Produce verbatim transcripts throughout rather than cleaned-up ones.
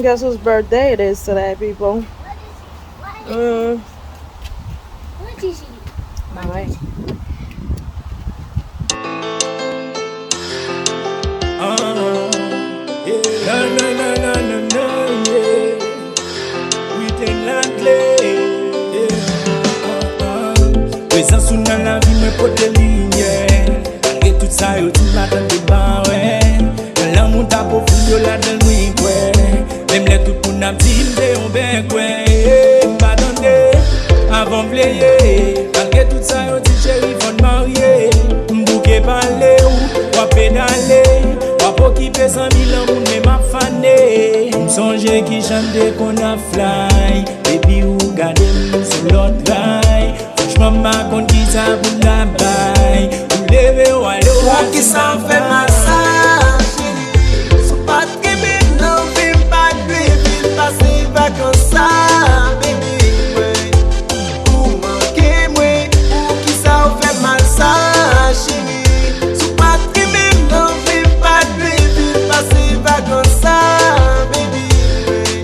Guess whose birthday it is today, people? Mm. Alright. Ah, yeah. No, no, no, no, no, no, yeah. Pretend like, yeah. Ah, ah. Prezans ou nan lavi mwen pote limyè. Malgre tout sa yo di m pa tande ba wè. Nan lanmou ta pwofon yo ladan l mwen kwè. Menm lè tout moun ap di m se yon bèkwè, m pa tande. Avan m vle ye, malgre tout sa yo di cheri fò n marye. M bouke pale w, w ap pedale. W ap okipe zanmi lanmou men m ap fane. M sonje kijan n te konn ap fly. Depi ou gade m sou lòt ray. Franchman, m pa konn kisa pou m ta bay. Ou leve, w ale, w pati. Poukisa w fè m mal sa, cheri? Si w pa t renmen m nan vi m, pa t dwe vin pase vakans sa, baby, mwen. Ou manke mwen, poukisa w fè m mal sa, cheri? Si w pa t renmen m nan vi m, pa t dwe vin pase vakans sa, baby, mwen.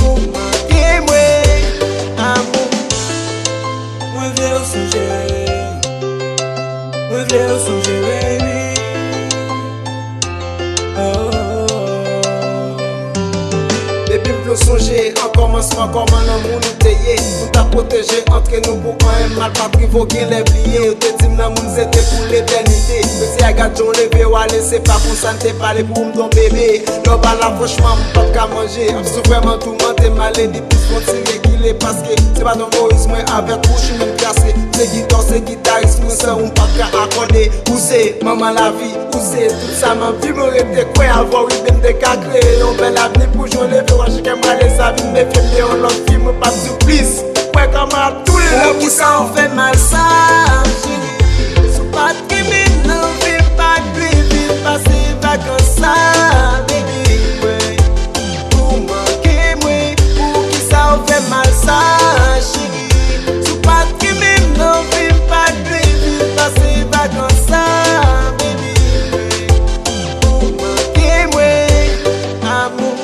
Ou manke mwen, amou. Mwen vle w sonje. Mwen vle w sonje, baby. Oh. Depi m vle w sonje, an kòmansman, kòman lanmou nou te ye. Nou t ap pwoteje antre nou pou anyen mal pa t rive w genlè bliye. Yo te di m lanmou n se te pou letènite. Mezye, a gad jan w leve w ale, se pa konsa n te pale pou m t on bebe. Lè w pa la, franchman, m p ap ka manje. Ap sou vrèman toumante m ale, li plis bon ti regile, paske se pa t on Moyiz mwen avèk ou, chimen m trase. Se gita w, se gitaris mwen, san ou m p ap ka akòde. Ou se manman lavi, ou se tout sa m anvi, mwen rete kwè avè w, wi, m te ka kreye yon bèl avni pou jwenn leve w a chak mwa, lè sa vin mefye m de yon lòt fi, mwen p ap di w plis. Kwè kòman ap toule lè pou sa w fè mal sa, cheri. Si w pa t renmen m nan vi m, pa t dwe vin pase vakans sa, baby, mwen. Ou manke mwen, poukisa w fè mal sa, cheri? Si w pa t renmen m nan vi m, pa t dwe vin pase vakans sa, baby, mwen. Ou manke mwen, amou.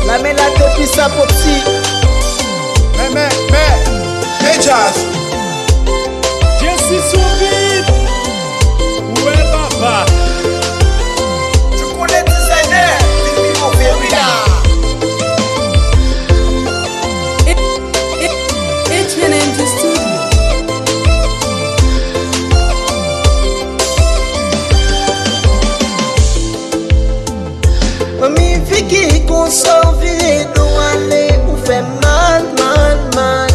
Lame la depi sa poti. Men, men, men, men djaz. Jesi sou bit. Wè papa. Tu connais designer, vin pi move wi la. H N M G Studio. Manmi Vicky, konsa w vire do w ale, ou fè m mal, mal, mal.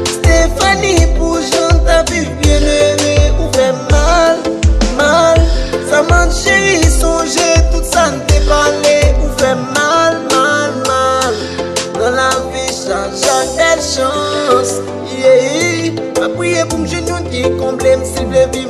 Stéphanie, pou jan n t ap viv byenere, ou fè m mal, mal. Samantha cheri, sonje tout sa n te pale, ou fè m mal, mal, mal. Nan lavi, chak, chak bèl chans, yeah. M ap priye pou m jwenn youn ki konble m, silvouplè.